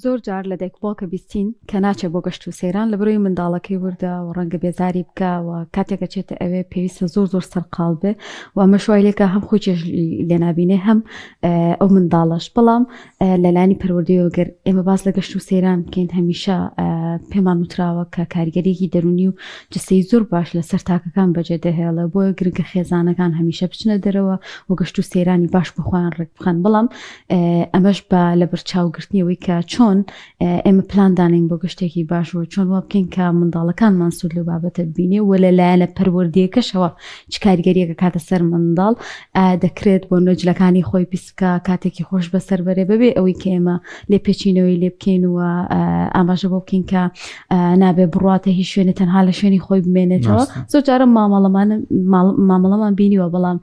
زۆر جار لە دایک و باوکە بیستین کە ناچێ بۆ گەشت و سەیران لەبەرئەوەی منداڵەکەی وردە و ڕەنگە بێزاری بکا و کاتێک ئەچێتە ئەوێ پێویستە زۆر زۆر سەرقاڵ بێ و ئەمەش وای لێکا هەم خۆی چێژ لێ نابینێ هەم ئەو منداڵەش بەڵام لەلانی پەروەردەیەوە گەر ئێمە باس لە گەشت و سەیران بکەین هەمیشە پێمان وتراوە کە کاریگەریەکی دەرونی و جەستەیی زۆر باش لەسەر تاکەکان بەجێ دەهێڵێ بۆیە گرنگە خێزانەکان هەمیشە بچنە دەرەوە و گەشت و سەیرانی باش بۆ خۆیان ڕێک بخەن بەڵام ئەمەش بە لەبەرچاوگرتنی ئەوەی کە چۆن ئێمە پلان دانێین بۆ گەشتێکی باش و چۆن وا بکەین کە منداڵەکانمان سوود لەو بابەتە ببینێ و لە لایەنە پەروەردەیەکەشەوە چ کاریگەریەک ئەکاتە سەر منداڵ دەکرێت بۆ نمونە جلەکانی خۆی پیس بکا کاتێکی خۆش بەسەر بەرێ بەبێ ئەوەی کە ئێمە لێپێچینەوەی لێ بکەین و ئاماژە بۆ بکەین کە نابێ بڕواتە هیچ شوێنێ تەنها لە شوێنی خۆی بمێنێتەوە زۆر جارە مامەڵەمان مامەڵەمان بینیوە بەڵام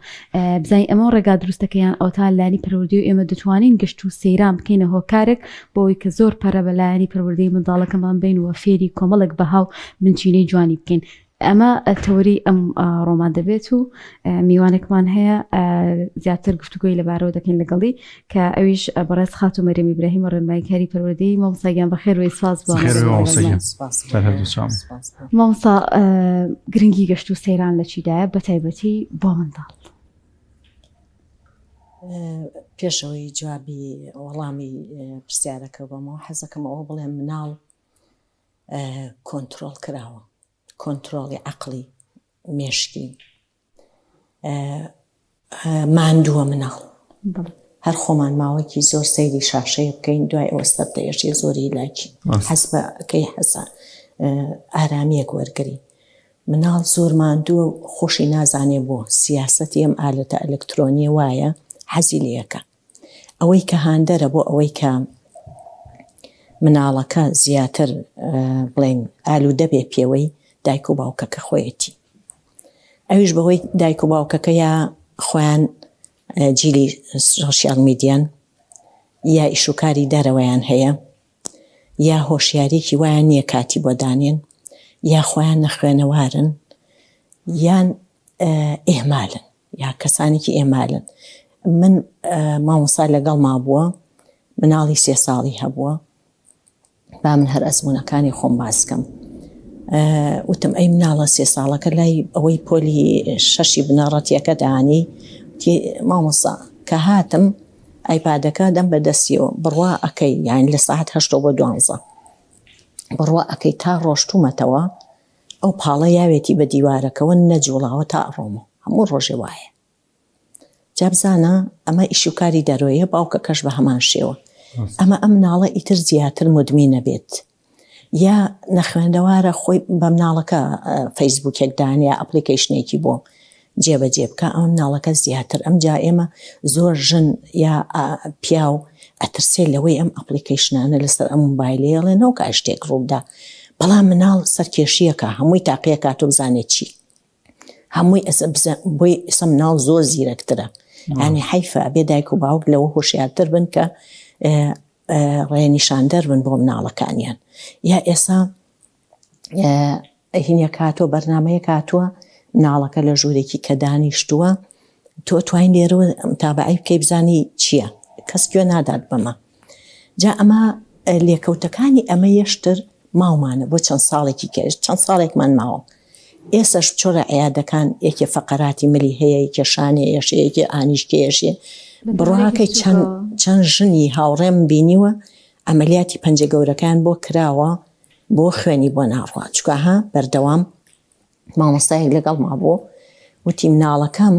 بزانین ئەمە ڕێگا دروستەکەیان ئەوتا لانی پەروەردەی و ئێمە دەتوانین گەشت و سەیران بکەینە هۆکارێک بۆ ئەوەی کە زۆر پەرە بە لایەنی پەروەردەی منداڵەکەمان بین و فێری کۆمەڵێک بەها و بنچینەی جوانی بکەین ئەمە تەوەری ئەم ڕۆمان دەبێت و میوانێکمان هەیە زیاتر گفتوگۆی لەبارەوە دەکەین لەگەڵی کە ئەویش بەڕێز خاتوو مەریەم ئیبراهیم ڕێنماییکاری پەروەردەیی مامۆستا گیان بەخێر بێی سپاس بۆ مامۆستا گرنگی گەشت و سەیران لە چیدایە بە تایبەتی بۆ منداڵ؟ پێشەوەی جوابی وەڵامی پرسیارەکە بەمەوە حەزەکەم ئەوە بڵێم مناڵ کۆنتترۆل کراوە کۆنتترۆڵی عقلی مێشکی ماندووە مناڵ هەر خۆمان ماوەیەکی زۆر سەیری شاشەیە بکەین دوای ئەوە سەر دەیەشێ زۆر هیلاکی حەز بە کەی حەزە ئارامیەک وەرگری مناڵ زۆر ماندووە و خۆشی نازانێ بۆ سیاسەتی ئەم ئالەتە ئەلکترۆنیە وایە حەزی لەکە ئەوەی کە هاندەرە بۆ ئەوەی کە مناڵەکە زیاتر بڵێن ئالوودە بێ پێوەی دایک و باوکەکە خۆیەتی ئەویش بەهۆی دایک و باوکەکە یا خۆیان جیلی سۆشیال میدیان یا ئیشوکاری دەرەوەیان هەیە یا هۆشیاریکی وایان نییە کاتی بۆ دانێن یا خۆیان نەخوێنەوارن یان ئێمالن یا کەسانێکی ئێمالن من مامۆسا لەگەڵ ما بووە مناڵی سێ ساڵی هەبووە با من هەر ئەزموونەکانی خۆم باس کەم. وتم ئەی مناڵە سێ ساڵەکە لای ئەوەی پۆلی شەشی بنەڕەتیەکە دانی مامۆسا کە هاتم ئایپادەکە دەم بە دەستیەوە بڕوا ئەکەی یان لە ساعت هەشتەوە بۆ دوانزە بڕوا ئەکەی تا ڕۆشتومەتەوە ئەو پاڵە یاوێتی بە دیوارەکەوە نەجوڵاوە تا ئەڕۆمەوە هەموو ڕۆژێ وایە جا بزانە ئەمە ئیش و کاری دەرۆیە باوکەکەش بە هەمان شێوە ئەمە ئەم مناڵە ئیتر زیاتر مدمی نەبێت یا نەخوێندەوارە خۆی بە مناڵەکە فەیسبوکێک دانیا ئەپلیکەیشنێکی بۆ جێبەجێ بکە ئەم مناڵەکە زیاتر ئەم جا ئێمە زۆر ژن یا پیاو ئەترسێ لەوەی ئەم ئەپلیکەیشنانە لەسەر ئەم موبایلەیەڵێ نەوکە شتێک ڕووبدا بەڵام مناڵ سەرکێشیەکە هەمووی تاقیەکات و بزانێت چی هەمووی ئەسە بزە بۆی ئێستا مناڵ زۆر زیرەکترە ینی حەیفە ئەبێ دایک و باوک لەوە هۆشیارتر بن کە ڕێنیشاندەر بن بۆ مناڵەکانیان یا ئێسا هینێک هاتووە بەرنمەیەک هاتووە مناڵەکە لە ژوورێکی کە دانیشتووە تۆ توانین لێرەوە تابعی بکەی بزانی چییە کەس گوێ نادات بەمە جا ئەمە لێکەوتەکانی ئەمە یەشتر ماومانە بۆ چەند ساڵێکی کەش چەند ساڵێکمان ماوە ئێسەش بچۆرە عیادەکان یەکێ فەقەراتی ملی هەیە یەکێ شانێ ئێشێ یەکێ ئانیشکێ ئێشێ بڕواکەی چەند چەند ژنی هاوڕێم بینیوە عەمەلیاتی پەنجە گەورەکان بۆ کراوە بۆ خوێنی بۆ ناڕوا چکە ها بەردەوام مامۆستایەک لەگەڵما بوو وتی مناڵەکەم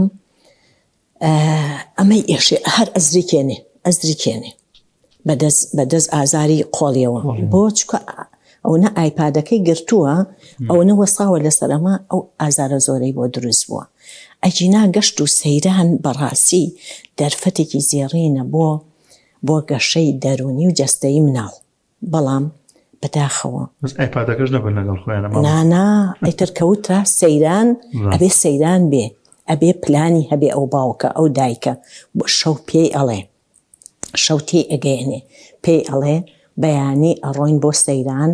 ئەمەی ئێشێ هەر ئەزریکێنێ ئەزریکێنێ بەدەست بەدەست ئازاری قۆڵیەوە بۆ چکە ئەوەنە ئایپادەکەی گرتووە ئەوەنە وەساوە لەسەر ئەمە ئەو ئازارە زۆرەی بۆ دروست بووە ئەگینا گەشت و سەیران بەڕاستی دەرفەتێکی زێڕینە بۆ بۆ گەشەی دەروونی و جەستەیی مناڵ بەڵام بەداخەوە. بەس ئایپادەکەش نەبەن لەگەڵ خۆیان مامۆستا. نانا ئیتر کە وترا سەیران ئەبێ سەیران بێ ئەبێ پلانی هەبێ ئەو باوکە ئەو دایکە شەو پێی ئەڵێ شەو تێی ئەگەیەنێ پێی ئەڵێ بەیانی ئەڕۆین بۆ سەیران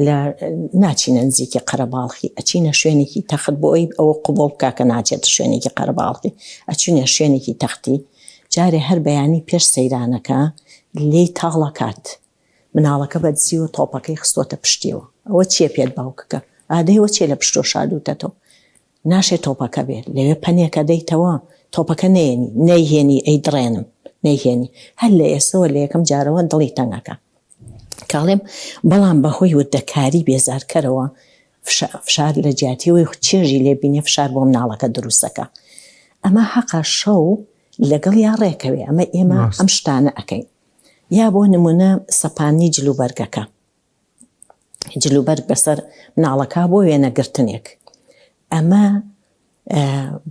لە ناچینە نزیکی قەرەباڵخی ئەچینە شوێنێکی تەخت بۆ ئەوی ئەوە قبوڵ بکا کە ناچێتە شوێنێکی قەرەباڵخی ئەچینە شوێنێکی تەختی جارێ هەر بەیانی پێش سەیرانەکە لێی تاڵ ئەکات. مناڵەکە بە دزیەوە تۆپەکەی خستۆتە پشتیەوە ئەوە چیە پێت باوکەکە ئادەی وە چیە لە پشتۆ شاردوتەتەوە ناشێ تۆپەکە بێت لەوێ پەنێکە دەیتەوە تۆپەکە نەیەنی نەیهێنی ئەی دڕێنم نەیهێنی هەر لە ئێستەوە لە یەکەم جارەوە دڵی تەنگەکە کاڵێم بەڵام بەهۆی وردەکاری بێزارکەرەوە فشار لە جیاتیەوەی چێژی لێ بینێ فشار بۆ مناڵەکە دروستەکە ئەمە حەقە شەو لەگەڵ یا ڕێکەوێ ئەمە ئێمە ئەم شتانە ئەەکەین یا بۆ نمونە سەپانی جلوبەرگەکە جلوبەرگ بەسەر مناڵەکە بۆ وێنەگرتنێک ئەمە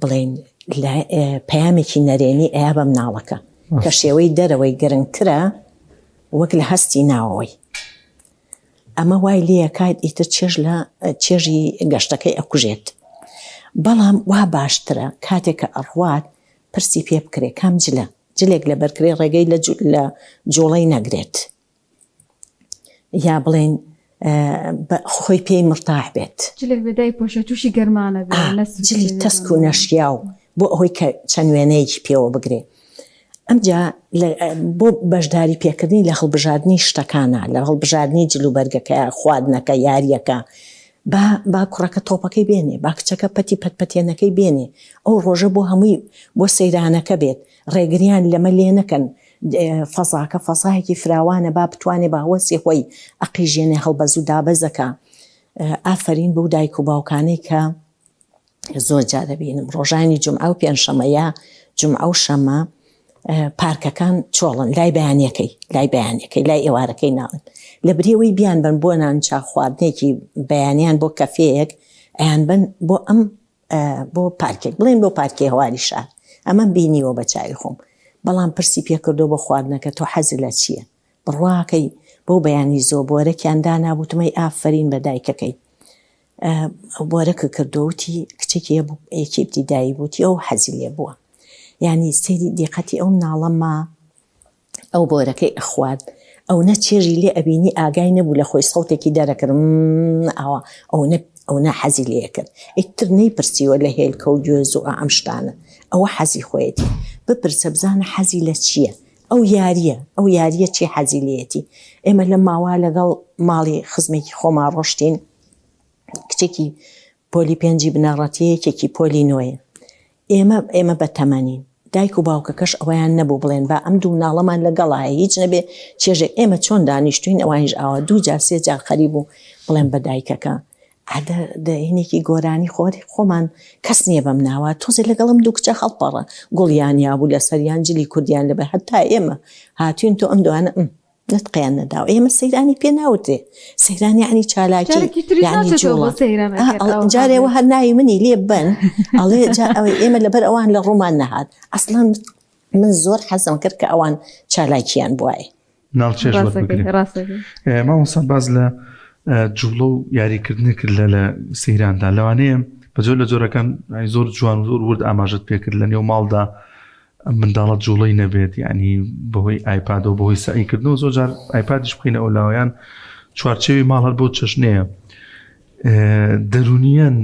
بڵێین پەیامێکی نەرێنی ئەیا بە مناڵەکە کە شێوەی دەرەوەی گرنگترە وەک لە هەستی ناوەوەی ئەمە وای لێکات ئیتر چێژ لە چێژی گەشتەکەی ئەکوژێت بەڵام وا باشترە کاتێک کە ئەڕوات پرسی پێ بکرێ کام جلە جلێک لەبەرکرێ ڕێگەی لە جوڵەی نەگرێت یا بڵێین خۆی پێی مرتاح بێت. جلێک بێ دایپۆشێ تووشی گەرما نەبێ، نەسووتێ. جلی تەسک و نەشیاو بۆ ئەوەی کە چەند وێنەیەکی پێوە بگرێ. ئەمجا بۆ بەشداری پێکردنی لە هەڵبژاردنی شتەکانا، لە هەڵبژاردنی جلوبەرگەکە، خواردنەکە، یارییەکە، با با کوڕەکە تۆپەکەی بێنێ، با کچەکە پەتی پەتپەتێنەکەی بێنێ، ئەو ڕۆژە بۆ هەمووی بۆ سەیرانەکە بێت، ڕێگریان لەمە لێ نەکەن، فەزاکە فەزایەکی فراوانە با بتوانێ بە هەوەسی خۆی ئەقیژێنێ هەڵبەز و دابەزەکا. ئافەرین بەو دایک و باوکانەی کە زۆر جار دەبینم ڕۆژانی جومعە و پێنجشەممە یا جومعە و شەممە پارکەکان چۆڵن لای بەیانیەکەی لای بەیانیەکەی لای ئێوارەکەی ناڵێن لە بریەوەی بیان بن بۆ نان چا خواردنێکی بەیانیان بۆ کەفەیەک ئەیان بن بۆ ئەم بۆ پارکێک بڵێن بۆ پارکی هەواری شار ئەمەم بینیوە بە چاوی خۆم بەڵام پرسی پێکردو بۆ خواردنەکە تۆ حەزت لە چییە بڕواکەی بەو بەیانی زۆ بۆرەکیان دانابوو وتم ئەی ئافەرین بە دایکەکەی بۆرەکە کردو وتی کچێکی هەبوو یەکی ئیبتیدایی بوو وتی ئەو حەزی لێ بووە یعنی سەیری دیقەتی ئەو مناڵە ما ئەو بۆرەکەی ئەخوارد ئەونە چێژی لێ ئەبینی ئاگای نەبوو لە خۆی سەوتێکی دەرەکرد مم ئاوا ئەونە ئەونە حەزی لێ ئەکرد ئیتر نەیپرسیوە لە هێلکە و گوێز و ئەم شتانە ئەوە حەزی خۆیەتی بپرسە بزانە حەزی لە چییە ئەو یارییە ئەو یارییە چی حەزی لێیەتی ئێمە لەم ماوە لەگەڵ ماڵی خزمێکی خۆمان ڕۆشتین کچێکی پۆلی پێنجی بنەڕەتیە یەکێکی پۆلی نۆیە ئێمە ئێمە بە تەمەنین دایک و باوکەکەش ئەوەیان نەبوو بڵێن با ئەم دوو مناڵەمان لەگەڵایە هیچ نەبێ چێژێک ئێمە چۆن دانیشتوین ئەوانیش ئاوا دوو جار سێ جار خەریک بوو بڵێن بە دایکەکە عادە دەینێکی گۆرانی خۆری خۆمان کەس نییە بەم ناوە تۆزێ لەگەڵم دوو کچە هەڵپەڕە گوڵیان یابوو لەسەریان جلی کوردیان لەبەر هەتا ئێمە هاتوین تۆ ئەم دوانە نتقیان نەداوە ئێمە سەیرانی پێ ناوترێ سەیران یعنی چالاکی جارێکی تریش یعنی ناچێتەوە جوڵە بۆ سەیران ئا، ئەگەر ئەڵ- ئاوا جارێ بێت. وە هەر ناوی منی لێ ببەن ئەڵێ جا ئەوەی ئێمە لەبەر ئەوان لە ڕوومان نەهات ئەسڵەن من زۆر حەزم کرد کە ئەوان چالاکیان بوایە مناڵ چێژ ڕاستەکەی وەربگرێ ڕاستەکەی ئێ، مامۆستا باس لە ئە، جوڵە و یاریکردنی کرد لە لە سەیراندا لەوانەیە بە جۆر لە جۆرەکان یانی زۆر جوان و زۆر ورد ئاماژەت پێکرد لە نێو ماڵدا ئەم منداڵە جوڵەی نەبێت یعنی بەهۆی ئایپادەوە بەهۆی سەعیکردنەوە زۆر جار ئایپادیش بخینە ئەو لاوەیان چوارچێوی ماڵ هەر بۆ چەشنەیە دەرونیەن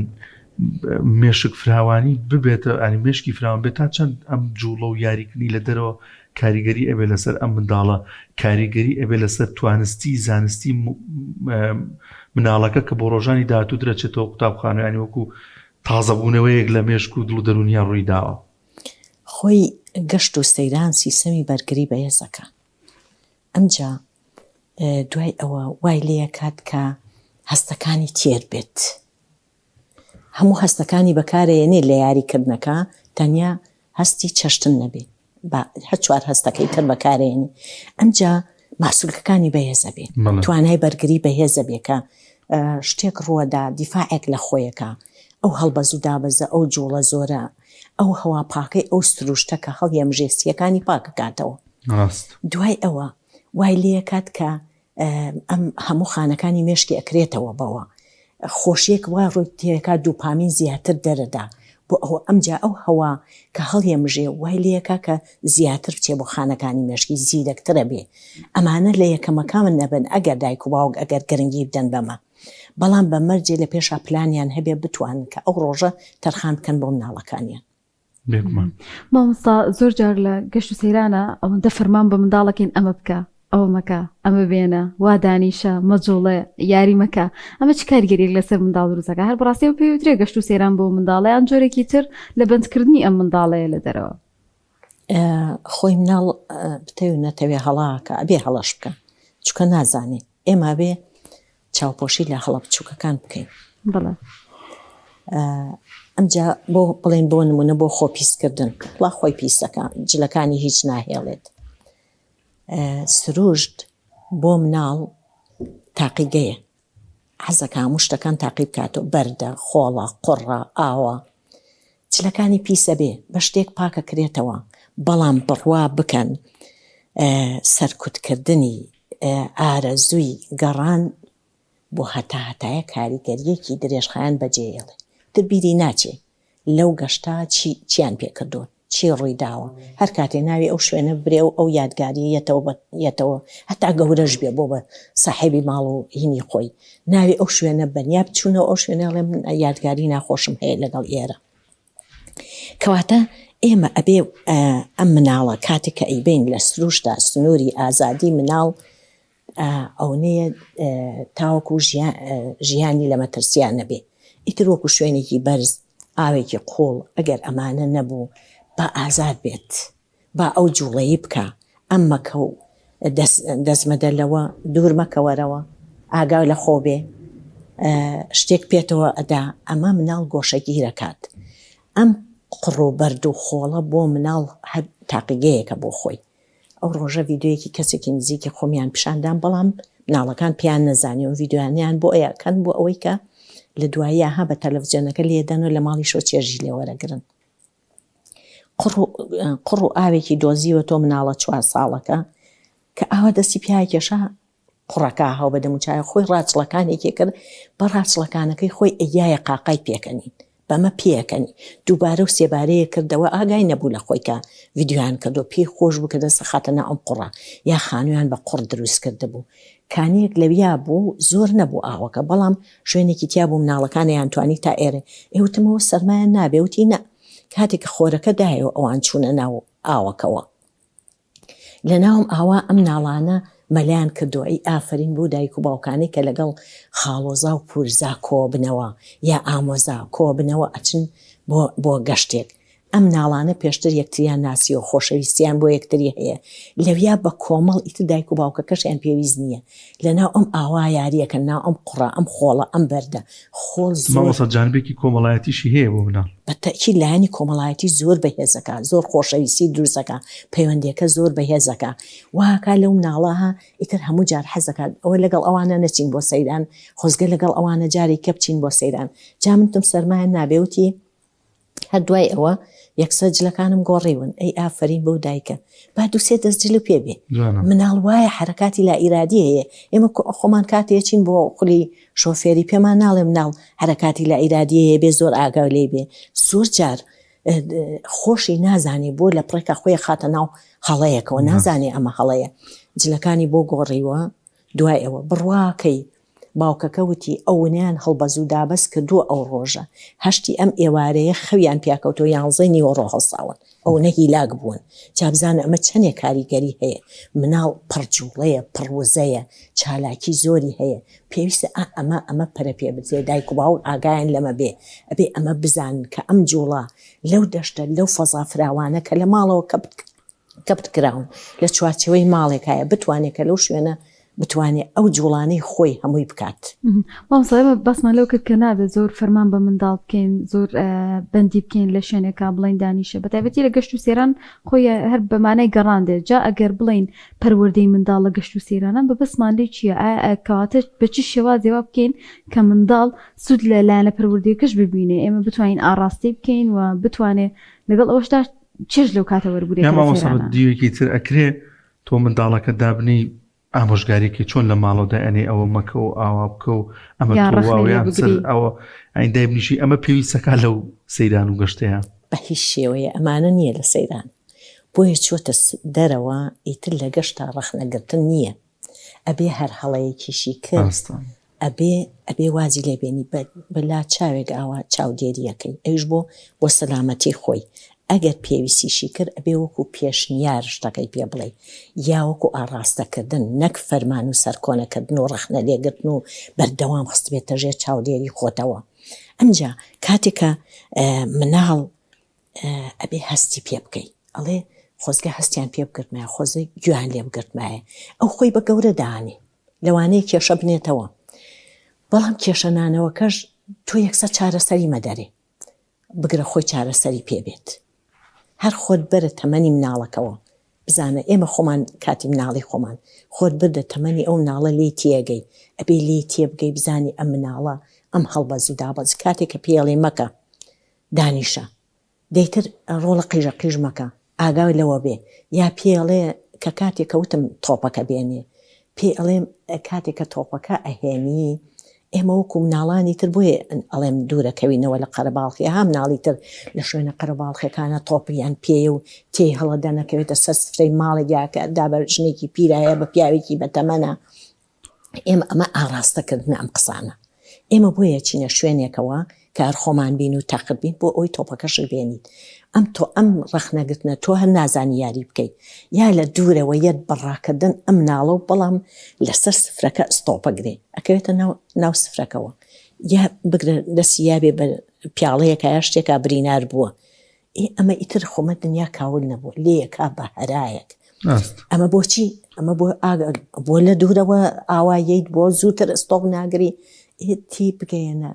مێشک فراوانی ببێتە ئەنی مێشکی فراوان بێت تا چەند ئەم جوڵە و یاریکردنی لە دەرەوە کاریگەری ئەبێ لەسەر ئەم منداڵە کاریگەری ئەبێ لەسەر توانستی زانستی مناڵەکە کە بۆ ڕۆژانی داهاتوو درەچێتەوە قوتابخانە ینی وەکو تازەبوونەوەیەک لە مێشک و دڵ و دەرونیان ڕووی داوە. خۆی گەشت و سەیران سیسەمی بەرگری بەهێزەکا ئەمجا دوای ئەوە وای لێکات کە هەستەکانی تێر بێت هەموو هەستەکانی بەکارەیەنێ لە یاری کردنەکە تەنیا هەستی چەشتن نەبێ با هەر چوار هەستەکەی تر بەکارێنی ئەمجا ماسولکەکانی بەهێزە بێ توانای بەرگری بەهێزە بێ کە شتێک ڕووەدا دیفاعێک لە خۆیەکە ئەو هەڵبەز و دابەزە ئەو جوڵە زۆرە ئەو هەوا پاکەی ئەو سروشتە کە هەڵیەمژێ سییەکانی پاکەکاتەوە. ڕاست. دوای ئەوە وای لێکات کە ئەم هەموو خانەکانی مێشکی ئەکرێتەوە بەوە خۆشیەک وا ڕووی تێکا دووپامین زیاتر دەرەدا بۆ ئەوە ئەمجا ئەو هەوا کە هەڵیەمژێ وای لێکا کە زیاتر بچێ بۆ خانەکانی مێشکی زیرەکترە بێ ئەمانە لە یەکەمەکان نەبن ئەگەر دایک و باوک ئەگەر گرنگی بدەن بەمە بەڵام بە مەرجێ لە پێشا پلانیان هەبێ بتوانن کە ئەو ڕۆژە تەرخان بکەن بۆ مناڵەکانیان. بێگومان. مامۆستا زۆر جار لە گەشت و سەیرانە ئەوەندە فەرمان بە منداڵەکەین ئەمە بکە. ئەوە مەکە، ئەمە بێنە، وا دانیشە، مەجوڵێ، یاری مەکە، ئەمە چ کاریگەریەک لەسەر منداڵ دروست دەکات؟ هەر بەڕاستی ئەوە پێی وترێ گەشت و سەیران بۆ منداڵە یان جۆرێکی تر لە بەندکردنی ئەم منداڵەیە لە دەرەوە؟ خۆی مناڵ بتەوێ و نەتەوێ هەڵە ئەکا، ئەبێ هەڵەش بکا، چونکە نازانێ. ئێمە ئەبێ چاوپۆشی لە هەڵە بچووکەکان بکەین. بەڵێ. ئەمجا بۆ بڵێن بۆ نمونە بۆ خۆ پیسکردن، وڵا خۆی پیسەکە، جلەکانی هیچ ناهێڵێت. سروشت بۆ مناڵ تاقیگەیە، حەزەکا هەموو شتەکان تاقی بکاتەوە، بەردە، خۆڵە، قوڕە، ئاوە. جلەکانی پیسە بێ بە شتێک پاکەکرێتەوە، بەڵام بڕوا بکەن سەرکوتکردنی ئارەزووی گەڕان بۆ هەتاهەتایە کاریگەرییەکی درێژخایەن بەجێیەڵێ، تر بیری ناچێ لەو گەشتە چی چیان پێ کردوون، چی ڕووی داوە، هەر کاتێ ناوی ئەو شوێنە ببرێ و ئەو یادگارییە یەتەوە بە یەتەوە هەتا گەورەش بێ بۆ بە ساحێبی ماڵ و هینی خۆی ناوی ئەو شوێنە بن یا بچوونەوە ئەو شوێنە ئەڵێ من یادگاری ناخۆشم هەیە لەگەڵ ئێرە. کەواتە ئێمە ئەبێ ئەم مناڵە کاتێک کە ئەیبەین لە سروشتا سنووری ئازادی مناڵ ئەونەیە تاوەکو ژیانی لە مەترسیا نەبێ ئیتر وەکو شوێنێکی بەرز ئاوێکی قوڵ ئەگەر ئەمانە نەبوو با ئازاد بێت با ئەو جوڵەی بکە ئەم مەکە و دەست مەدە لەوە دوور مەکەوەرەوە ئاگا لە خۆ بێ شتێک پێتەوە ئەدا ئەمە مناڵ گۆشەگیرەکات ئەم قوڕ و بەرد و خۆڵە بۆ مناڵ هەر تاقیگەیەکە بۆ خۆی ئەو ڕۆژە ڤیدیۆیەکی کەسێکی نزیکی خۆمیان پیشان دام بەڵام مناڵەکان پێیان نەزانی و ڤیدیۆیانیان بۆ ئەکەن بۆ ئەوەی کە لە دواییە ها بە تەلەڤزیۆنەکە لێدەن و لە ماڵیشەوە چێژی لێ وەرەگرن قوڕ و ئاوێکی دۆزیوە تۆ مناڵە چوار ساڵەکە کە ئاوا دەستی پیاکێشا قوڕەکە هاو بە دەموچاوی خۆی ڕاچڵەکانێکی کرد، بە ڕاچڵەکانەکەی خۆی ئەیایە قاقای پێکەنین، بەمە پێکەنی، دووبارە و سێبارەیە کردەوە، ئاگای نەبوو لە خۆی کە ڤیدیۆیان کردووە، پێی خۆش بوو کە دەست ئەخاتە ناو ئەم قوڕە، یا خانوویان بە قوڕ دروست کردبوو. کانییەک لەویا بوو، زۆر نەبوو ئاوەکە، بەڵام شوێنێکی تیا بوو مناڵەکان ئەیانتوانی تا ئێرە، ئێ وتم ئەوە سەرمایان نابێ، وتی نا، کاتێک کە خۆرەکە دایەوە ئەوان چوونە ناو ئاوەکەوە. لەناوم ئاوا ئەم ناڵانە مەلایان کردوە ئەی ئافەرین بۆ دایک و باوکانەی کە لەگەڵ خاڵۆزا و پورزا کۆبنەوە یا ئامۆزا کۆبنەوە ئەچن بۆ بۆ گەشتێک ئەم ناڵانە پێشتر یەکتریان ناسیوە خۆشەویستیان بۆ یەکتری هەیە لەویا بە کۆمەڵ ئیتر دایک و باوکەکەشیان پێویست نییە لەناو ئەم ئاوا یاریەکەن ناو ئەم قوڕە ئەم خۆڵە ئەم بەردە خۆڵ زۆر مامۆستا جانبێکی کۆمەڵایەتیشی هەیە بۆ مناڵ. بە تەئکید لایەنی کۆمەڵایەتی زۆر بەهێزەکا، زۆر خۆشەویستی دروستەکا، پەیوەندیەکە زۆر بەهێزەکا، واکا لەو مناڵە ها ئیتر هەموو جار حەزەکات ئەوە لەگەڵ ئەوانە نەچین بۆ سەیران، خۆزگە لەگەڵ ئەوانە جارێک کە بچین بۆ سەیران. جا من وتم سەرمایان نابێ، وتی هەر دوای ئەوە یەکسەر جلەکانم گۆڕیون، ئەی ئافەرین بەو دایکە، با دوو سێ دەست جلو پێ بێ. مناڵ وایە حەرەکاتی لا ئیرادی هەیە، ئێمە خۆمان کاتێ چین بۆ خولی شۆفێری پێمان ناڵێ مناڵ حەرەکاتی لا ئیرادی هەیە بێ زۆر ئاگا لێی بێ، زۆر جار خۆشی نازانێ بۆ لە پڕێکا خۆی خاتە ناو هەڵەیەکەوە نازانێ ئەمە هەڵەیە، جلەکانی بۆ گۆڕیوە دوای ئەوە بڕواکەی باوکەکە وتی، ئەونەیان هەڵبەز و دابەز کردووە ئەو ڕۆژە، هەشتی ئەم ئێوارەیە خەویان پیاکەوتووە یانزەی نیوەڕۆ هەڵساون، ئەونە هیلاک بوون. جا بزانە ئەمە چەنێ کاریگەری هەیە. مناڵ پڕ جوڵەیە، پڕ وزەیە، چالاکی زۆری هەیە. پێویستە ئا ئەمە ئەمە پەرە پێ بدرێ، دایک و باوک ئاگایان لەمە بێ. ئەبێ ئەمە بزانن کە ئەم جوڵە لەو دەشتە، لەو فەزا فراوانە کە لە ماڵەوە کەپت کەپت کراون، لە چوارچێوەی ماڵێکایە، بتوانێ کە لەو شوێنە بتوانێ ئەو جوڵانەی خۆی هەمووی بکات. مامۆستا ئێمە باسمان لەوە کرد کە نابێت زۆر فەرمان بە منداڵ بکەین زۆر بەندی بکەین لە شوێنێکا بڵێین دانیشە بە تایبەتی لە گەشت و سەیران خۆی هەر بە مانای گەڕان دێت جا ئەگەر بڵێین پەروەردەی منداڵ لە گەشت و سەیرانان بەبەستمان لێی چییە ئایا کەواتە بە چ شێوازێ وا بکەین کە منداڵ سوود لە لایەنە پەروەردەیەکەش ببینێ ئێمە بتوانین ئاڕاستەی بکەین و بتوانێ لەگەڵ ئەوەشدا چێژ لەو کاتە وەربگرێت یا مامۆستا دیوێکی تر ئەکرێ تۆ منداڵەکە دابنێی ئامۆژگاری کەی چۆن لە ماڵەوە دایئەنێی ئەوە مەکە و ئاوا بکە و ئەمە یان تۆ ڕەخنەی واو لێ یان سەر بگری. ئەوە ئەین دایبنیشی ئەمە پێویستەکە لەو سەیران و گەشتەیە. بە هیچ شێوەیە ئەمانە نییە لە سەیران بۆیە چۆتە دەرەوە ئیتر لە گەشتا ڕەخنەگرتن نییە ئەبێ هەر هەڵەیەکیشی کرد ڕاستە. ئەبێ ئەبێ وازی لێ بێنی بە بە لا چاوێک ئاوا چاودێریەکەی ئەویش بۆ بۆ سەلامەتی خۆی. ئەگەر پێویستیشی کرد ئەبێ وەکو پێشنیار شتەکەی پێ بڵێی یا وەکو ئاڕاستەکردن نەک فەرمان و سەرکۆنەکردن و ڕەخنە لێگرتن و بەردەوام خستبێتە ژێر چاودێری خۆتەوە. ئەمجا کاتێک کە مناڵ ئەبێ هەستی پێ بکەی ئەڵێ خۆزگە هەستیان پێ بگرتمایە خۆزە گوێیان لێ بگرتمایە ئەو خۆی بە گەورە دانێ لەوانەیە کێشە بنێتەوە بەڵام کێشە نانەوەکەش تۆ یەکسەر چارەسەری مەدەرێ بگرە خۆی چارەسەری پێ بێت هەر خۆت بەرە تەمەنی مناڵەکەوە بزانە ئێمە خۆمان کاتی مناڵی خۆمان خۆت بردە تەمەنی ئەو مناڵە لێی تێگەی ئەبێ لێی تێبگەی بزانی ئەم مناڵە ئەم هەڵبەز و دابەز کاتێک کە پێڵێ مەکە دانیشە دەیتر ڕۆڵە قیژە قیژ مەکە ئاگاو لەوە بێ یا پێی ئەڵێ کە کاتێ کە وتم تۆپەکە بێنێ پێی ئەڵێم کاتێ کە تۆپەکە ئەهێنی ئێمە وەکو مناڵانی تر بۆیە ئەڵێم دوورەکەوینەوە لە قەرەباڵخی ها مناڵی تر لە شوێنە قەرەباڵخەکانە تۆپیان پێیە و تێی هەڵەدەنەکەوێتە سەر سفرەی ماڵێک یا کە دا بە ژنێکی پیرایە بە پیاوێکی بەتەمەنە ئێمە ئەمە ئاڕاستەکردنە ئەم قسانە. ئێمە بۆیە چینە شوێنێکەوە کە هەر خۆمان بین و تەخت بین بۆ ئەوەی تۆپەکەشت بێنیت. ئەم تۆ ئەم ڕەخنەگرتنە تۆ هەر نازانی یاری بکەیت یا لە دوورەوە یەت بە ڕاکردن ئەم ناڵە و بەڵام لەسەر سفرەکە ئستۆپە گرێ ئەکەوێتە ناو ناو سفرەکەوە یا بگرە دەستی یابێ بە پیاڵەیەکە یا شتێکا برینار بووە ئێ ئەمە ئیتر خۆمە دنیا کاول نەبوو لێیەکا بە هەرایەک ئەمە بۆچی ئەمە بۆ بۆ لە دوورەوە ئاوا یەیت بۆ زووتر ئستۆپ ناگری تی بگەیەنە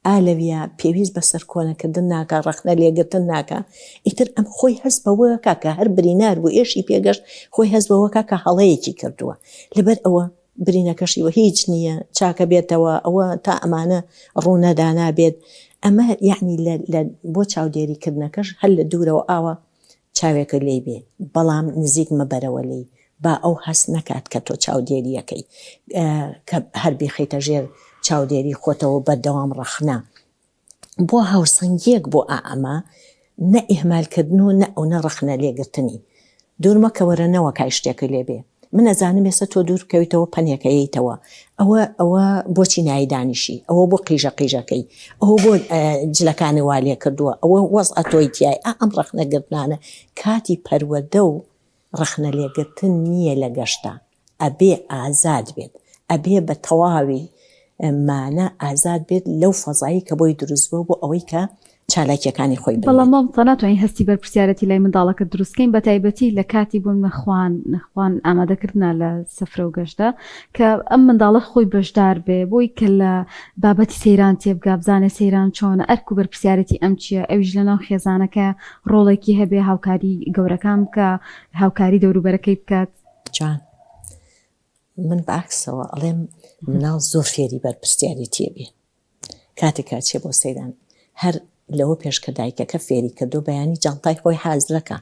ئا لەویا پێویست بە سەرکۆنەکردن ناکا ڕەخنە لێگرتن ناکا ئیتر ئەم خۆی هەست بەوە کا کە هەر برینار بوو ئێشی پێگەشت خۆی هەست بەوە کا کە هەڵەیەکی کردووە لەبەر ئەوە برینەکەشی وە هیچ نییە چاکە بێتەوە ئەوە تا ئەمانە ڕوونەدا نابێت ئەمە یعنی لە بۆ چاودێریکردنەکەش هەر لە دوورەوە ئاوا چاوێکە لێی بێ بەڵام نزیک مەبەرەوە لێی با ئەو هەست نەکات کە تۆ چاودێریەکەی کە هەر بیخەیتە ژێر چاودێری خۆتەوە بەردەوام ڕەخنە بۆ هاوسەنگیەک بۆ ئا ئەمە نە ئیهمال کردن و نە ئەو نە ڕەخنە لێگرتنی دوور مەکەوەرە نەوەکای شتێکە لێ بێ من ئەزانم ئێستا تۆ دوور بکەویتەوە پەنێکە یەیتەوە ئەوە ئەوە بۆچی نایی دانیشی ئەوە بۆ قیژە قیژەکەی ئەوە بۆ جلەکانی وا لێ کردووە ئەوە وەزعە تۆی تیای ئا ئەم ڕەخنە گرتنانە کاتی پەروەردە و ڕەخنە لێگرتن نییە لە گەشتە ئەبێ ئازاد بێت ئەبێ بە تەواوی مانا ئازاد بێت لەو فەزایی کە بۆی دروست بووە بۆ ئەوەی کە چالاکیەکانی خۆی بنێت. بەڵام مامۆستا ناتوانین هەستی بەرپرسیارەتی لای منداڵەکە دروست کەین بە تایبەتی لە کاتی بۆ نمونە خوان خوان ئامادەکردنا لە سفرە و گەشتدا کە ئەم منداڵە خۆی بەشدار بێ بۆی کە لە بابەتی سەیران تێبگا بزانێ سەیران چۆنە ئەرک و بەرپرسیارەتی ئەم چییە ئەویش لەناو خێزانەکە ڕۆڵێکی هەبێ هاوکاری گەورەکان بکا هاوکاری دەوروبەرەکەی بکات. جوان من بە عەکسەوە ئەڵێم مناڵ زۆر فێری بەرپرسیارێتیە بێ کاتێک کە ئەچێ بۆ سەیران هەر لەوە پێش کە دایکەکە فێری کردو بەیانی جانتای خۆی حازرەکە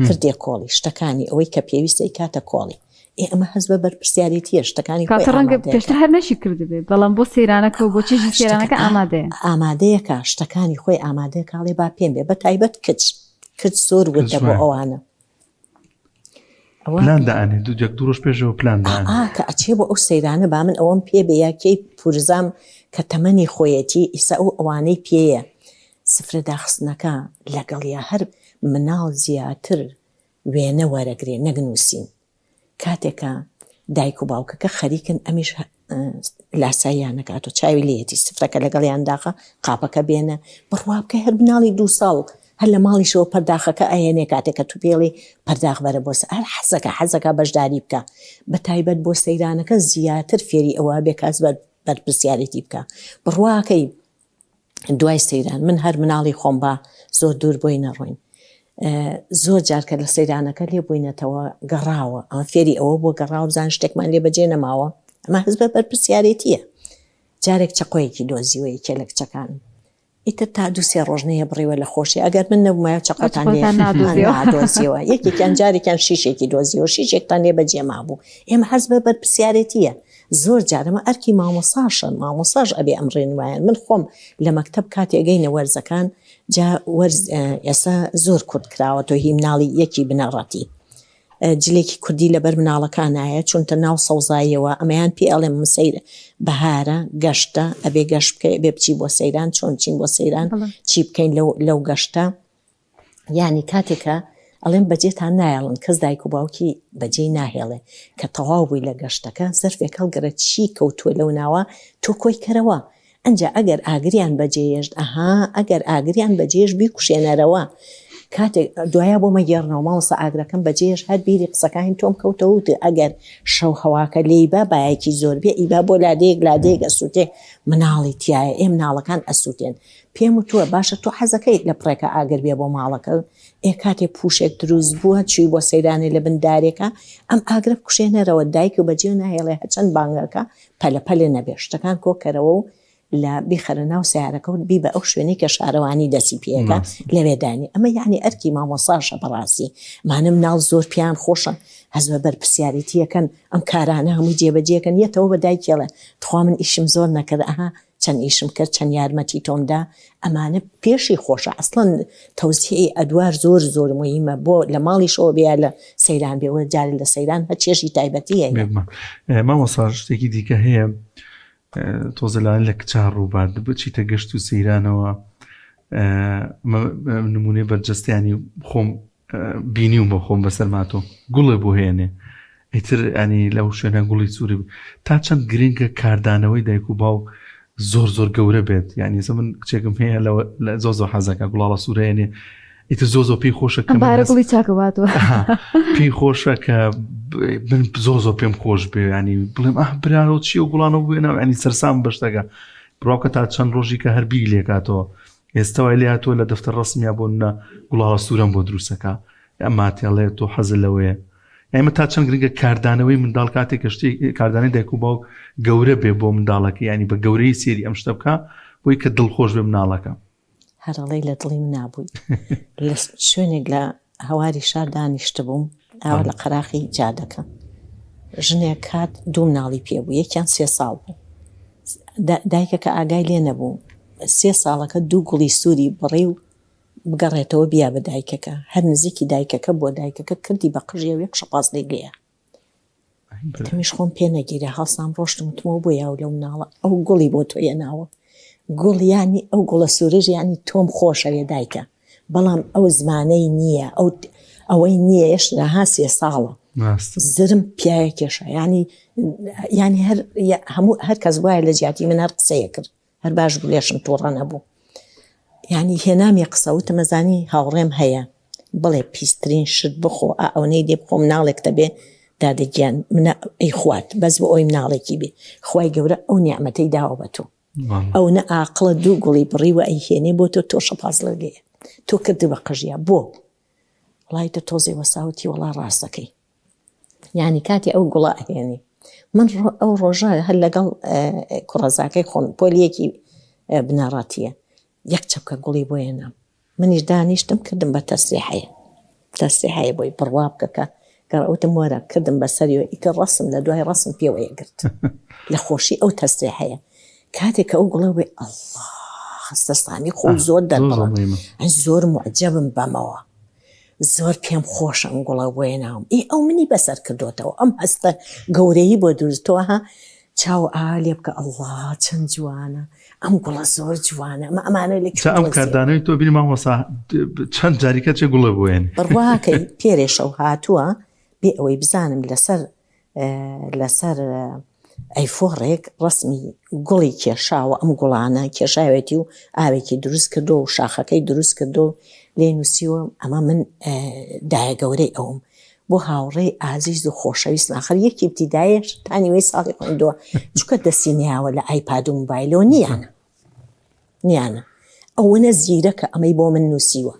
کردێ کۆڵی شتەکانی ئەوەی کە پێویستە کاتە کۆڵی ئێ ئەمە هەست بە بەرپرسیارێتیە شتەکانی کاتە ڕەنگە پێشتر هەر نەشی کردبێ بەڵام بۆ سەیرانەکە و بۆ چێژی سەیرانەکە ئامادەیە ئامادەیەکە شتەکانی خۆی ئامادەیە کاڵێ با پێم بێ بە تایبەت کچ کچ زۆر وردە بۆ ئەوانە پلان دانێ دوو یەک دوو ڕۆژ پێشەوە پلان دانێ ئا کە ئەچێ بۆ ئەو سەیرانە با من ئەوەم پێ بێ یا کەی پورزام کە تەمەنی خۆیەتی ئیسا ئەو ئەوانەی پێیە سفرە داخستنەکە لەگەڵیا هەر مناڵ زیاتر وێنە وەرەگرێ نەک نووسین کاتێک کە دایک و باوکەکە خەریکن ئەمیش لاساییان نەکات و چاوی لێیەتی سفرەکە لەگەڵیان داخە قاپەکە بێنە بڕوا بکە هەر مناڵی دوو ساڵ هەر لە ماڵیشەوە پەرداخەکە ئەهێنێ کاتێک کە تو پێڵی پەرداخ بەرە بۆ هەر حەزەکە حەزەکە بەشداری بکە بە تایبەت بۆ سەیرانەکە زیاتر فێری ئەوە بێ کاس بەر بەرپرسیارێتی بکە بڕواکەی دوای سەیران من هەر مناڵی خۆم با زۆر دوور بۆی نەڕۆین زۆر جار کە لە سەیرانەکە لێ بووینەتەوە گەڕاوە ئەمە فێری ئەوە بۆ گەڕاوە بزان شتێکمان لێ بەجێ نەماوە ئەمە هەست بە بەرپرسیارێتیە جارێک چەقۆیەکی دۆزیوە یەکێ لە کچەکان ئیتر تا دوو سێ ڕۆژ نەیە بڕیوە لە خۆشی ئەگەر من نەبوومایە چەقۆتان لێ نادۆزیەوە یەکێکیان جارێکیان شیشێکی دۆزیەوە شیشێکتان لێ بەجێ مابوو ئێمە هەست بە بەرپرسیارێتیە زۆر جار ئەمە ئەرکی مامۆساشە مامۆساش ئەبێ ئەم ڕێنمایان من خۆم لە مەکتەب کاتێ ئەگەینە وەرزەکان جا وەرز ئێستا زۆر کورت کراوە تۆ هی مناڵی یەکی بنەڕەتی جلێکی کوردی لەبەر مناڵەکانایە چونتە ناو سەوزاییەوە ئەمەیان پێ ئەڵێم مسەیر بەهارە گەشتە ئەبێ گەشت بکەی ئەبێ بچی بۆ سەیران چۆن چین بۆ سەیران چی بکەین لەو لەو گەشتە. یانی کاتێکە ئەڵێم بەجێتان نایەڵن کەس دایک و باوکی بەجێی ناهێڵێ کە تەواو بووی لە گەشتەکە زەرفێک هەڵگرە چی کەوتووە لەو ناوە تۆ کۆی کەرەوە ئەنجا ئەگەر ئاگریان بەجێیەشت ئەها ئەگەر ئاگریان بەجێش بیکوشێنەرەوە کاتێک دوایە بۆ مەگێڕنەوە مامۆستا ئاگرەکەم بەجێش هەر بیری قسەکانی تۆم کەوتەوە وت ئەگەر شەو هەواکە لێی با بایەکی زۆر بێ ئیبا بۆ لادەیەک لادەیەک ئەسووتێ مناڵی تایە ئێ مناڵەکان ئەسووتێن پێم وتووە باشە تۆ حەزەکەیت لە پڕێکە ئاگر بێ بۆ ماڵەکە ئێ کاتێ پووشێک دروست بووە چووی بۆ سەیرانێ لە بن دارێکە ئەم ئاگرە بکوشێنەرەوە دایک و بەجێ ناهێڵێ هەچەند بانگەکە پەلە پەلە نەبێ شتەکان کۆکەرەوە و لە بیخەرە ناو سیارەکە و بیبە ئەو شوێنەی کە شارەوانی دەستی پێەکە لەوێ دانی ئەمە یعنی ئەرکی مامۆساشە بەڕاستی مانە مناڵ زۆر پێیان خۆشە هەز بە بەرپرسیارێتیەکەن ئەم کارانە هەمووی جێبەجێکەن یەتەوە بە دایکێڵێ تخوا من ئیشم زۆر نەکرد ئەها چەند ئیشم کرد چەند یارمەتی تۆم دا ئەمانە پێشی خۆشە ئەسڵەن تەوزیعی ئەدوار زۆر زۆر موهیمە بۆ لە ماڵیشەوە بێ یا لە سەیران بێ وە جارێ لە سەیران هەر چێژی تایبەتی هەیە. بێگومان مامۆستا شتێکی دیکە هەیە تۆزە لەوانەیە لە کچان ڕووبات بچیتە گەشت و سەیرانەوە نمونەی بەرجەستەیانی خۆم بینیومە خۆم بەسەرماتۆ گوڵێ بۆ هێنێ ئیتر ئەنی لەو شوێنە گوڵی سووری تا چەند گرنگە کاردانەوەی دایک و باوک زۆر زۆر گەورە بێت یعنی ئێستا من کچێکم هەیە لە زۆر زۆر حەزەکە گوڵاڵە سوورەیەنێ ئیتر زۆر زۆر پێی خۆشە کە بارە گوڵی چاکەواتەوە پێی خۆشە کە من زۆر زۆر پێم خۆش بێ ینی بڵێم ئاه براوە چی و گوڵانە بووێنە ینی سەرسام بەشتەکە بڕاوکە تا چەند ڕۆژی کە هەر بیری لێکاتەوە ئێستا وای لێ هاتووە لە دەفتەر ڕەسمیا بۆ نمونە گوڵاڵە سوورەم بۆ دروستەکا یا ماتێڵێ تۆ حەزت لەوەیە ئێمە تا چەند گرنگە کاردانەوەی منداڵ کاتێک کە شتێک کاردانەوەی دایک و باوک گەورە بێ بۆ منداڵەکە ینی بە گەورەی سێری ئەم شتە بکە بۆی کە دڵخۆش بێ مناڵەکە هەرەڵەی لە دڵی منابووی لە شوێنێک لە هەواری شار دانیشتبووم ئاوا لە قەراخی جادەکە ژنێک هات دوو مناڵی پێ بوو یەکیان سێ ساڵ بوو دایکەکە ئاگای لێ نەبوو سێ ساڵەکە دوو گوڵی سووری بڕی و بگەڕێتەوە بیا بە دایکەکە هەر نزیکی دایکەکە بۆ دایکەکە کردی بە قژیەوە یەک شەپازلەی لێیە وتمیش خۆم پێ نەگیرا هەڵسام ڕۆشتم وتمەوە بۆ یاو لەو مناڵە ئەو گوڵی بۆ تۆ هێناوە گوڵ یانی ئەو گوڵە سوورەش یانی تۆم خۆشەوێ دایکە بەڵام ئەو زمانەی نییە ئەو ئەوەی نییە هێشتا ها سێ ساڵە زرم پیاە کێشە ینی ینی هەر هەموو هەر کەس وایە لە جیاتی من هەر قسەیە کرد هەر باش بوو لێشم توڕە نەبوو یانی هێنامی قسە وتم ئەزانی هاوڕێم هەیە بڵێ پیسترین شت بخۆ ئا ئەونەی لێ بخۆ مناڵێک دەبێ دادە گیان منە ئەیخوات بەس بۆ ئەوی مناڵێکی بێ خوای گەورە ئەو نیعمەتەی داوە بە تۆ ئەونە ئاقڵە دوو گوڵی بڕیوە ئەیهێنێ بۆ تۆ تۆ شەپازڵە لێیە تۆ کردی بە قژیا بۆ وڵای تۆ تۆزێ وەساوتی وەڵا ڕاستەکەی یانی کاتی ئەو گوڵە ئەهێنی من ئەو ڕۆژە هەر لەگەڵ کوڕەزاکەی خۆم پۆلیەکی بنەڕەتیە یەک چەپکە گوڵی بۆ هێنام منیش دانیشتم کردم بە تەسریحەیە تەسریحەیە بۆی بڕوا بکە کە گەڕوتم وەرە کردم بە سەریەوە ئیتر ڕسم لە دوای ڕسم پێوەیە گرت لە خۆشی ئەو تەسریحەیە کاتێک کە ئەو گوڵە بێ ئەله خستەسامی خۆ زۆر دەربڕم زۆر معجبم بەمەوە زۆر پێم خۆشە ئەم گوڵە بۆیە ناوم ئی ئەو منی بەسەر کردۆتەوە ئەم هەستە گەورەی بۆ دروست تۆ ها چاو ئا لێ بکە ئەڵڵا چەند جوانە ئەم گوڵە زۆر جوانە ئەمە ئەمانە لە چا ئەم کاردانەوەی تۆ بینی مامۆسا چەند جاریکە چێ گوڵە بۆیەن بڕواکەی پێرێ شەو هاتووە بێ ئەوەی بزانم لەسەر لەسەر ئەیفۆڕێک ڕەسمی گوڵی کێشاوە ئەم گوڵانە کێشاوێتی و ئاوێکی دروست کردو و شاخەکەی دروست کردو لێ نووسیوە ئەمە من دایە گەورەی ئەوم بۆ هاوڕێی ئازیز و خۆشەویستم ئاخر یەکی ابتدایش تا نیوەی ساڵی خوێندووە چونکە دەستی نیاوە لە ئایپاد و موبایلەوە نییانە نییانە ئەوەنە زیرەکە ئەمەی بۆ من نووسیوە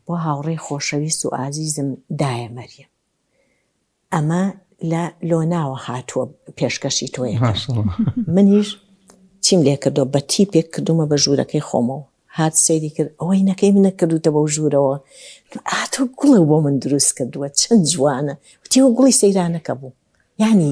بۆ هاوڕێی خۆشەویست و ئازیزم دایە مەریەم ئەمە لە لۆناوە هاتووە پێشکەشی تۆیەکەم منیش چیم لێ کردو بە تیپێک کردومە بە ژوورەکەی خۆمەوە هات سەیری کرد ئەوەی نەکەی منە کردوتە بەو ژوورەوە ئاتۆ گوڵە بۆ من دروست کردووە چەند جوانە وتیەوە گوڵی سەیرانەکە بوو یعنی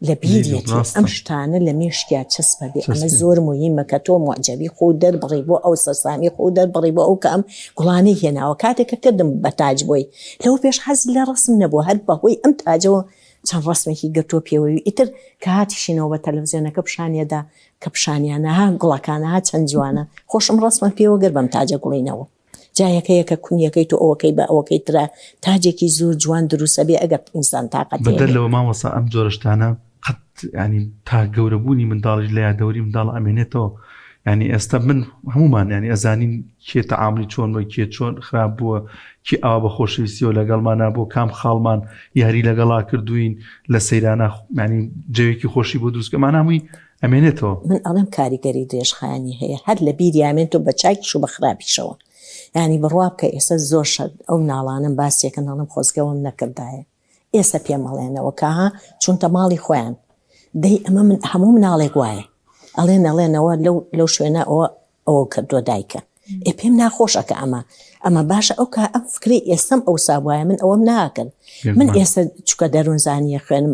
لە بیریەتی ئەم شتانە لە مێشکیا چەسپە بێ ئەمە زۆر موهیمە کە تۆ موعجەبی خۆو دەربڕی بۆ ئەو سەرسامی خۆو دەربڕی بۆ ئەو کە ئەم گوڵانەی هێناوە کاتێک کە کردم بە تاج بۆی لەوە پێش حەزی لە ڕەسم نەبوو هەر بەهۆی ئەم تاجەوە چەند ڕەسمێکی گرتووە پێوەی و ئیتر کە هاتیشینەوە بە تەلەفزیۆنەکە پیشانیەدا کە پیشانیانە ها گوڵەکانە ها چەند جوانە خۆشم ڕەسمم پێوە گرت بەم تاجە گوڵینەوە. جا یەکە یەکە کونیەکەی تۆ ئەوەکەی بە ئەوەکەی ترا تاجێکی زۆر جوان دروستە بێ ئەگەر ئینسان تاقەتی بەدەر لەوە مامۆستا ئەم جۆرە شتانە قەت ینی تا گەورەبوونی منداڵیش لە یادەوەری منداڵ ئەمێنێتەوە ینی ئێستا من هەمومان ینی ئەزانین کێ تەعاملی چۆن بە کێ چۆن خراپ بووە کی ئاوا بە خۆشەویستیەوە لەگەڵمانە بۆ کام خاڵمان یاری لەگەڵا کردوین لە سەیرانە ینی جەوێکی خۆشی بۆ دروستکەمان هەمووی ئەمێنێتەوە. من ئەڵێم کاریگەری درێژخایەنی هەیە هەر لە بیریامێن تۆ بە چاکیش و بە خراپیشەوە یانی بڕوا بکە ئێستا زۆر شەت ئەو مناڵانەم باسیەکەن ئەڵێم خۆزگەوەم نەکردایە ئێستا پێم ئەڵێنەوە کە ها چونتە ماڵی خۆیان دەی ئەمە من هەموو مناڵێک وایە ئەڵێن ئەڵێنەوە لەو لەو شوێنە ئەوە ئەوە کردووە دایکە ئێ پێم ناخۆشە کە ئەمە ئەمە باشە ئەو کا ئەم فکری ئێستم ئەوسا وایە من ئەوەم ناکرد من ئێستا چکە دەروونزانیە خوێنم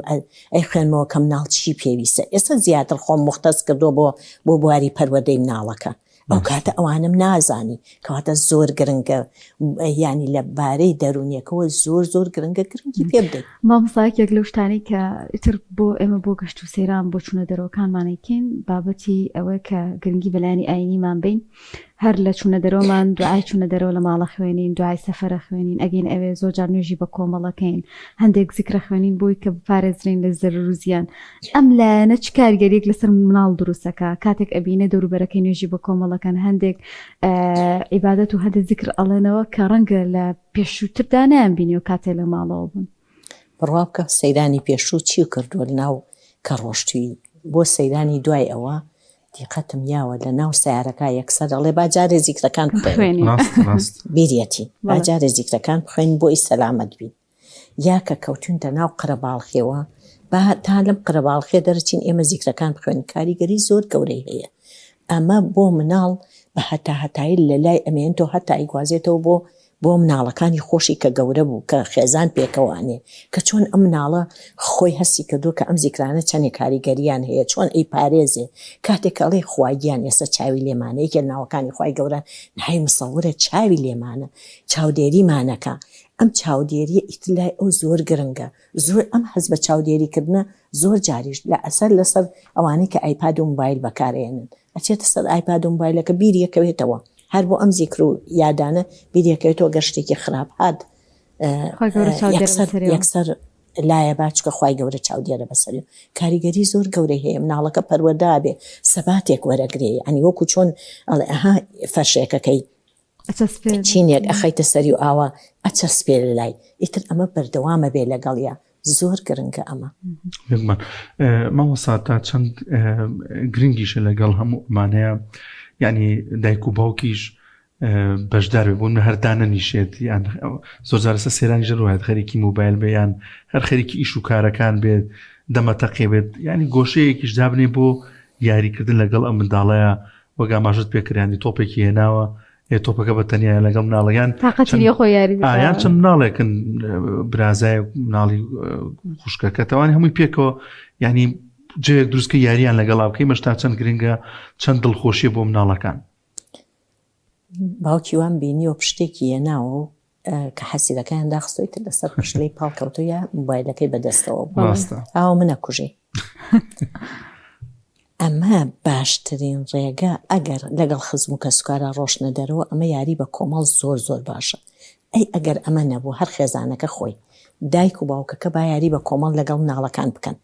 ئەی خوێنمەوە کە مناڵ چی پێویستە ئێستا زیاتر خۆم مختەس کردووە بۆ بۆ بواری پەروەردەی مناڵەکە ئەو کاتە ئەوانم نازانی کەواتە زۆر گرنگە ینی لە بارەی دەروونیەکەوە زۆر زۆر گرنگە گرنگی پێ بدەیت. مامۆستا یەکێک لەو شتانەی کە ئیتر بۆ ئێمە بۆ گەشت و سەیران بۆ چوونە دەرەوەکانمانەیکەین بابەتی ئەوەیە کە گرنگی بە لایەنی ئایینیمان بەین هەر لە چوونە دەرەوەمان دوعای چوونە دەرەوە لە ماڵە خوێنین دوعای سەفەرە خوێنین ئەگەین ئەوێ زۆر جار نوێژی بە کۆمەڵەکەین هەندێک زیکرە خوێنین بۆی کە بپارێزرین لە زەرەر و زیان ئەم لایەنە چ کاریگەریەک لەسەر مناڵ دروستەکا کاتێک ئەبینێ دەوروبەرەکەی نوێژی بە کۆمەڵەکەن هەندێک عیبادەت و هەندێک زیکر ئەڵێنەوە کە ڕەنگە لە پێشووتردا نەیان بینیوە کاتێ لە ماڵەوە بوون. بڕوا بکە سەیرانی پێشوو چی کردووە لەناو کە ڕۆشتوی بۆ سەیرانی دوای ئەوە دیقەتم یاوە لە ناو سەیارەکە یەکسەر ئەڵێ با جارێ زیکرەکان بخوێنین بیریەتی با جارێ زیکرەکان بخوێنین بۆی سەلامەت بین یا کە کەوتوینتە ناو قەرەباڵخیەوە با تا لەم قەرەباڵخیە دەرچین ئێمە زیکرەکان بخوێنین کاریگەری زۆر گەورەی هەیە ئەمە بۆ مناڵ بە هەتاهەتایی لە لای ئەمێنێتەوە هەتا ئەیگوازێتەوە بۆ بۆ مناڵەکانی خۆشی کە گەورە بوو کە خێزان پێکەوانێ کە چۆن ئەم مناڵە خۆی هەستی کردووە کە ئەم زیکرانە چەنێ کاریگەریان هەیە چۆن ئەیپارێزێ کاتێک کە ئەڵێ خوا گیان ئێستا چاوی لێمانە یەکێ لە ناوەکانی خوای گەورە ناوی مصورە چاوی لێمانە چاودێریمانەکا ئەم چاودێریە ئیتر لای ئەو زۆر گرنگە زۆر ئەم حەز بە چاودێری کردنە زۆر جاریش لە ئەسەر لەسەر ئەوانەی کە ئایپاد و موبایل بەکارئەیەنن ئەچێتە سەر ئایپاد و موبایلەکە بیری ئەکەوێتەوە هەر بۆ ئەم زیکر و یادانە بیری ئەکەوێتەوە گەر شتێکی خراپ هات یەکسەر یەکسەر لایە با چکە خوای گەورە چاودێرە بەسەری کاریگەری زۆر گەورەی هەیە مناڵەکە پەروەردە بێ سەباتێک وەرەگرێ یعنی وەکو چۆن ئەڵێ ئەها فەرشێکەکەی چینێک ئەخەیتە سەری و ئاوا ئەچەسپێ لە لای ئیتر ئەمە بەردەوامە بێ لەگەڵیا زۆر گرنگە ئەمە. بێگومان مامۆستا تا چەند گرنگیشە لەگەڵ هەموو ئەمانەیە یعنی دایک و باوکیش بەشدار بێ بوون هەردانە نیشێت یان زۆر جارەسە سێرانی ژەر وایە خەریکی موبایل بێ یان هەر خەریکی ئیش و کارەکان بێت دەمە تەقێ بێت ینی گۆشەیەکیش دابنێ بۆ یاریکردن لەگەڵ ئەم منداڵەیە وەک ئاماژەت پێکرانی تۆپێکی هێناوە ئێ تۆپەکە بە تەنیا لەگەڵ مناڵەکان یان چەند مناڵێکن برازای مناڵی خوشکەکە تەوانی هەمووی پێکەوە ینی جێک دروستکە یاریان لەگەڵا بکەی مەشتا چەند گرنگە چەند دڵخۆشیە بۆ مناڵەکان باوکی وام بینیوە پشتێکی هێناوە و کە حەسیرەکەیان داخستووە ئیتر لەسەر پشتلەی پاڵ کەوتووە یا مۆبایلەکەی بەدەستەوە بوو ڕاستە ئاوە منە کوژی ئەمە باشترین ڕێگە ئەگەر لەگەڵ خزم و کەسوکارا ڕۆشتنە دەرەوە ئەمە یاری بە کۆمەڵ زۆر زۆر باشە ئەی ئەگەر ئەمە نەبوو هەر خێزانەکە خۆی دایک و باوکەکە با یاری بە کۆمەڵ لەگەڵ مناڵەکان بکەن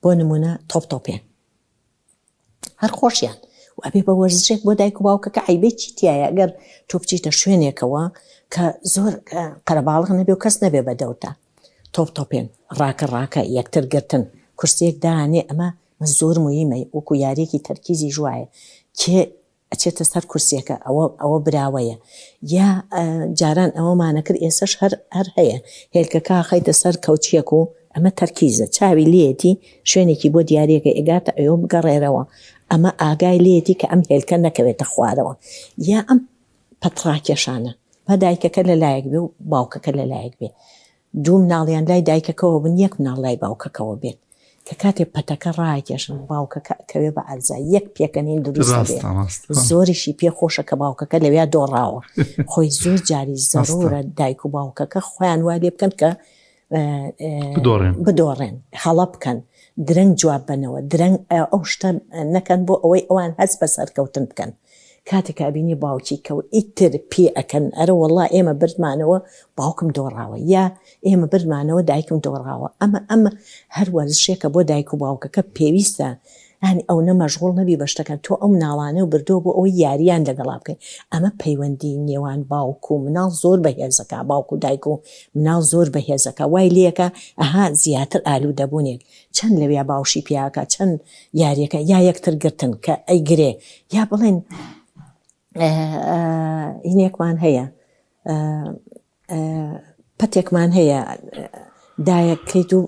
بۆ نمونە تۆپ تۆپێن هەر خۆشیان و ئەبێ بە وەرزشێک بۆ دایک و باوکەکە عیبەی چی تایە ئەگەر تۆ بچیتە شوێنێکەوە کە زۆر قەرەباڵغ نەبێ و کەس نەبێ بە دەورتا تۆپ تۆپێن ڕاکە ڕاکە یەکتر گرتن کورسیەک دانێ ئەمە زۆر مویمە وەکو یاریەکی تەرکیزی ژوایە کێ ئەچێتە سەر کورسیەکە ئەوە ئەوە براوەیە یا جاران ئەوەمانە کرد ئێسەش هەر هەر هەیە هێلکەکە ئەخەیتە سەر کەوچیەک و ئەمە تەرکیزە چاوی لێیەتی شوێنێکی بۆ دیارەکە ئێگاتە ئەوێ بگەڕێرەوە ئەمە ئاگای لێیەتی کە ئەم هێلکە نەکەوێتە خوارەوە یا ئەم پەتڕاکێشانە با دایکەکە لە لایەک بێ و باوکەکە لە لایەک بێ دوو مناڵیان لای دایکەکەوە بن یەک مناڵ لای باوکەکەوە بێت کە کاتێ پەتەکە ڕاکێشن باوکەکە ئەکەوێ بە عەرزا یەک پێکەنین دروست ئەبێ زۆریشی پێ خۆشە کە باوکەکە لەویا دۆڕاوە خۆی زۆر جاری زەرورە دایک و باوکەکە خۆیان وا لێ بکەن کە بدۆڕێن هەڵە بکەن درەنگ جواب بنەوە درەنگ ئەو شتە نەکەن بۆ ئەوەی ئەوان هەست بە سەرکەوتن بکەن. کاتێک کە ئەبینی باوکی کەو ئیتر پێ ئەکەن ئەرە وەڵا ئێمە بردمانەوە باوکم دۆڕاوە یا ئێمە بردمانەوە دایکم دۆڕاوە ئەمە ئەمە هەر وەرزشێکە بۆ دایک و باوکەکە پێویستە یانی ئەونە مەشغوڵ نەبی بە شتەکان تۆ ئەو مناڵانە و بردووە بۆ ئەوەی یاریان لەگەڵا بکەی ئەمە پەیوەندی نێوان باوک و مناڵ زۆر بەهێزەکە باوک و دایک و مناڵ زۆر بەهێزەکە وای لێکە ئەها زیاتر ئالوودەبوونێک چەند لەویا باوشی پیاکە چەند یاریەکە یا یەکتر گرتن کە ئەیگرێ یا بڵێن هینێکمان هەیە پەتێکمان هەیە دایەک کەیت و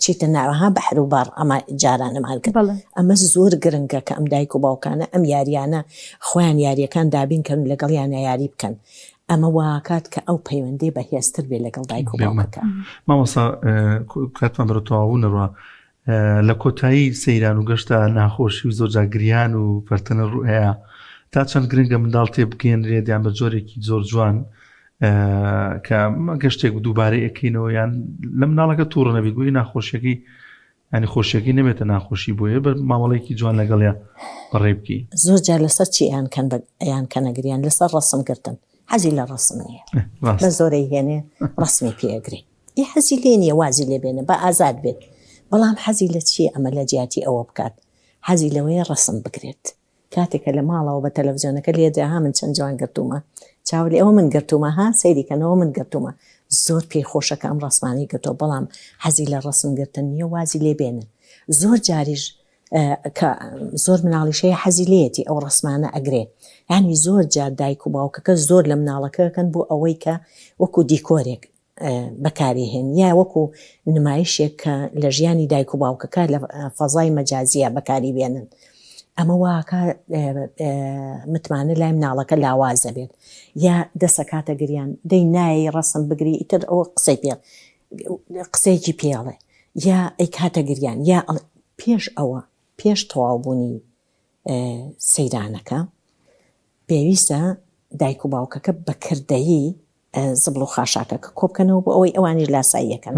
چیتە ناوەها بەحر و باڕ ئەمە جارانەمان کرد ئەمە زۆر گرنگە کە ئەم دایک و باوکانە ئەم یاریانە خۆیان یاریەکان دابین کەن لەگەڵیانە یاری بکەن ئەمە واکات کە ئەو پەیوەندی بەهێزتر بێ لەگەڵ دایک و باوکەکە. مامۆستا کاتمان بەرەو تەواوبوون دەڕوا لە کۆتایی سەیران و گەشتە ناخۆشی و زۆرجار گریان و پەرتەنە ڕوو هەیە تا چەند گرنگە منداڵ تێبگەێنرێت یان بە جۆرێکی زۆر جوان کە گەشتێک دووبارە ئەەکەینەوە یان لە مناڵەکە تووڕە نەبیت بۆی ناخۆشیەکەی ینی خۆشیەکەی نەبێتە ناخۆشی بۆیە بە مامەڵێکی جوان لەگەڵیا بەڕێ بکەی. زۆر جار لەسەر چی ئەیان کەن بە ئەیان کەنە گریان لەسەر ڕەسم گرتن حەزی لە ڕەسم نییە بە زۆرەی هێنێ ڕەسمی پێ ئەگرێ ئی حەزی لێ نییە وازی لێ بێنە با ئازاد بێت بەڵام حەزی لە چییە ئەمە لە جیاتی ئەوە بکات حەزی لەوەیە ڕەسم بگرێت کاتێک کە لە ماڵەوە بە تەلەفزیۆنەکە لێدرا ها من چەند جوان گرتوومە چاو لێ ئەوە من گرتوومە ها سەیری کەنەوە من گرتوومە زۆر پێی خۆشە کە ئەم ڕەسمانەی گرتووە بەڵام حەزی لە ڕەسم گرتن نییە وازی لێ بێنن زۆر جاریش کە زۆر مناڵیش هەیە حەزی لێیەتی ئەو ڕەسمانە ئەگرێ یانی زۆر جار دایک و باوکەکە زۆر لە مناڵەکەکەن بۆ ئەوەی کە وەکو دیکۆرێک بەکاری هێن یا وەکو نمایشێک کە لە ژیانی دایک و باوکەکە لە فەزای مەجازیە بەکاری بێنن ئەمە واکە متمانە لای مناڵەکە لاوازە بێت یا دەسەکاتە گریان دەی نایەی ڕەسم بگری ئیتر ئەوە قسەی پێ قسەیەکی پێڵێ یا ئەیکاتە گریان یا پێش ئەوە پێش تەواوبوونی سەیرانەکە پێویستە دایک و باوکەکە بە کردەیی زبڵ و خاشاکەکە کۆبکەنەوە بۆ ئەوەی ئەوانیش لاساییەکەن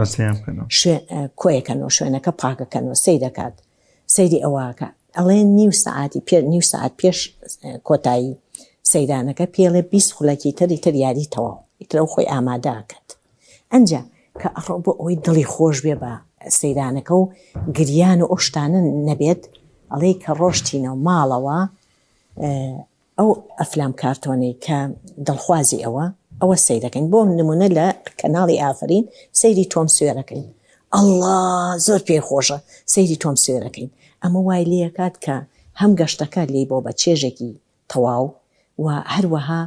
کۆیەکەنەوە شوێنەکە پاکەکەنەوە سەیرەکات سەیری ئەوەکە ئەڵێ نیو سەعاتی پێ نیو سەعات پێش کۆتایی سەیرانەکە پێڵێ 20 خولەکی تری تر یاری تەواو ئیتر ئەو خۆی ئامادەکات ئەنجا کە ئەڕۆ بۆ ئەوەی دڵی خۆش بێ بە سەیرانەکە و گریان و ئەو شتانە نەبێت ئەڵێی کە ڕۆشتینەوە ماڵەوە ئەو ئەفلام کارتۆنەی کە دڵخوازی ئەوە ئەوە سەیرەکەین بۆ نمونە لە کەناڵی ئافرین سەیری تۆم سوێرەکەین ئەڵڵا زۆر پێی خۆشە سەیری تۆم سوێرەکەین ئەمە وای لێکات کە هەم گەشتەکە لێی بۆ بە چێژێکی تەواو و هەروەها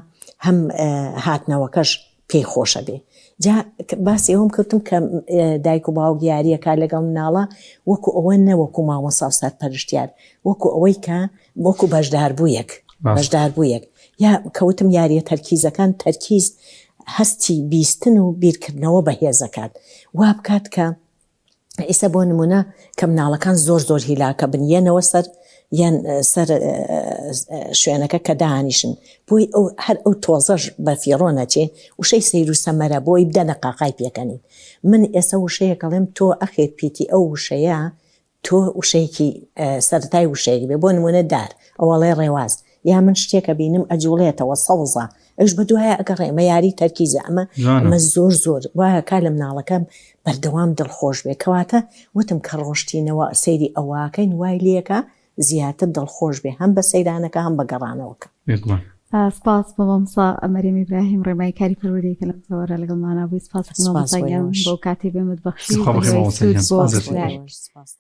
هەم هاتنەوەکەش پێی خۆشە بێ جا باسی ئەوم کردم کە دایک و باوک یاریەکە لەگەڵ مناڵە وەکو ئەوە نەوەکو مامۆسا و سەرپەرشتیار وەکو ئەوەی کە وەکو بەشداربوویەک بەشداربوویەک یا کەوتم یاریە تەرکیزەکان تەرکیز هەستی بیستن و بیرکردنەوە بەهێزەکات وا بکات کە ئیسە بۆ نمونە کە مناڵەکان زۆر زۆر هیلاکە بن یەنەوە سەر یان سەر شوێنەکە کە دانیشن بۆی ئەو هەر ئەو تۆزەش بە فیڕۆ نەچێ وشەی سەیر و سەمەرە بۆی بدەنە قاقای پێکەنین من ئێسە وشەیەکەڵێم تۆ ئەخێر پیتی ئەو وشەیە تۆ وشەیەکی سەرەتای وشەیەک بێ بۆ نمونە دار ئەوەڵێ ڕێواز یا من شتێکە بینم ئەجوڵێتەوە سەوزە ئەوش بە دوایە ئەگەڕێ ئەمە یاری تەرکیزە ئەمە ئەمە زۆر زۆر وایە کا لە مناڵەکەم بەردەوام دڵخۆش بێ کەواتە وتم کە ڕۆشتینەوە سەیری ئەوواکەین وای لەکە زیاتر دڵخۆش بێ هەم بە سەیرانەکە هەم بە گەڕانەوەکە. سپاس بۆ مامۆستا مەریەم ئیبراهیم ڕێنمایی کاری پەروەردەیی کە لەم تەوەرە لەگەڵمانا بووی سپاس مامۆستا گیان بۆ کاتی بێمت بەخشی. سپاس. سوود بۆ سپاس.